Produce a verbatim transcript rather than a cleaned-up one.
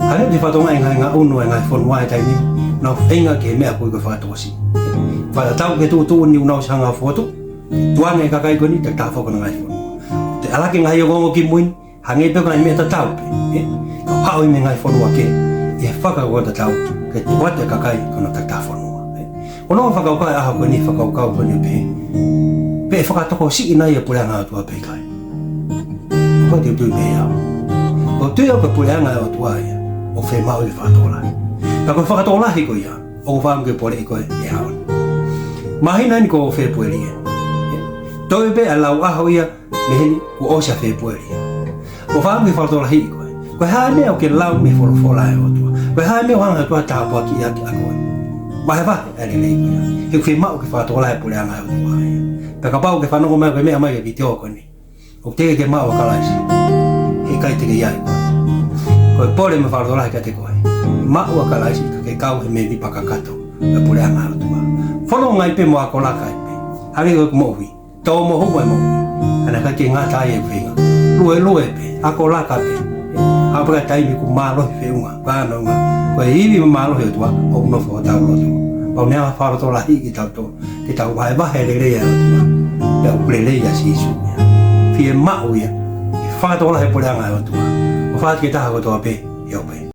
Hangē ʻoku fatongia e ngaahi ngaʻunu ʻa e ngaahi fonua he taimi ni, nau feinga ki he meʻa ko ē ko e fakatokosiʻi. Fakatatau ki he tuʻutuʻuni ʻoku nau ʻosi hanga ʻo fokotuʻu, tukuange e kakai ko eni, taʻetaha foki honau ngaahi fonua. Te ʻalaki e ngaahi ongoongo kimui ni, hangē pē ko e ngaahi meʻa tatau pē, ē? Kau haʻu mei he ngaahi fonua kehe, ʻi he fakakaukau tatau, ke tuku atu e kakai ki honau taʻetaha fonua, ē? Ko hono fakakaukau ʻa e ʻaho ko eni, fakakaukau ko eni pē, pe ʻe fakatokosiʻi nai e puleʻanga ʻo e ʻOtua pe ʻikai. Ko e tui pē ia. Ko e tui ʻoku puleʻanga ʻo e ʻOtua ia, ʻoku fiemaʻu ke fakatokolahi. Ka ko e fakatokolahi ko ia, ʻoku fiemaʻu ke poleʻi koe ʻe he ʻaho ni. Māhina ni ko Fēpueli ē. Toe pē ʻa e lau ʻaho ia, mei heni kuo ʻosi ʻa Fēpueli. ʻOku fiemaʻu ke fakatokolahiʻi koe. Ko e hā e meʻa ʻoku ke lau mei he folofola ʻa e ʻOtua? Ko e hā e meʻa ʻoku hanga ʻe he ʻOtua ʻo tāpuakiʻi ʻaki ʻa koe? Vahevahe ʻa e lelei ko ia. He ʻoku fiemaʻu ke fakatokolahi e puleʻanga ʻo e ʻOtua ia. Pea kapau ʻoku ke fanongo mai ʻoku ke meʻa mai ki he vitiō ko eni, ʻoku teʻeki ke maʻu ʻa Kalaisi, heʻikai te ke ʻi ai koe. Ko e pole mo e fakatokolahi kiate koe. Maʻu ʻa Kalaisi ka ke kau he mēmipa kakato ʻo e puleʻanga ʻo e ʻOtua. Fononga ai pē mo akolaka ai pē. Hangē ko e moʻui. Tō mo hū mo e moʻui. Ka naʻe ʻikai ke ngata ai e feinga. Luelue pē, akolaka pē. Aʻu pē ki he taimi kuo mālohi feʻunga, kuo ʻanoʻanga. Ko e ivi mo e mālohi ʻo e ʻOtua, ʻoku nofo ʻi hotau loto. Pea ʻoku ne hanga ʻo fakatokolahiʻi kitautolu, ke tau vahevahe e lelei ʻa e ʻOtua. Pea ʻoku lelei ʻa Sīsū ia. Fiemaʻu ia ke fakatokolahi e puleʻanga ʻo e ʻOtua. ʻOfa atu ki he taha kotoa pē, ʻio pē.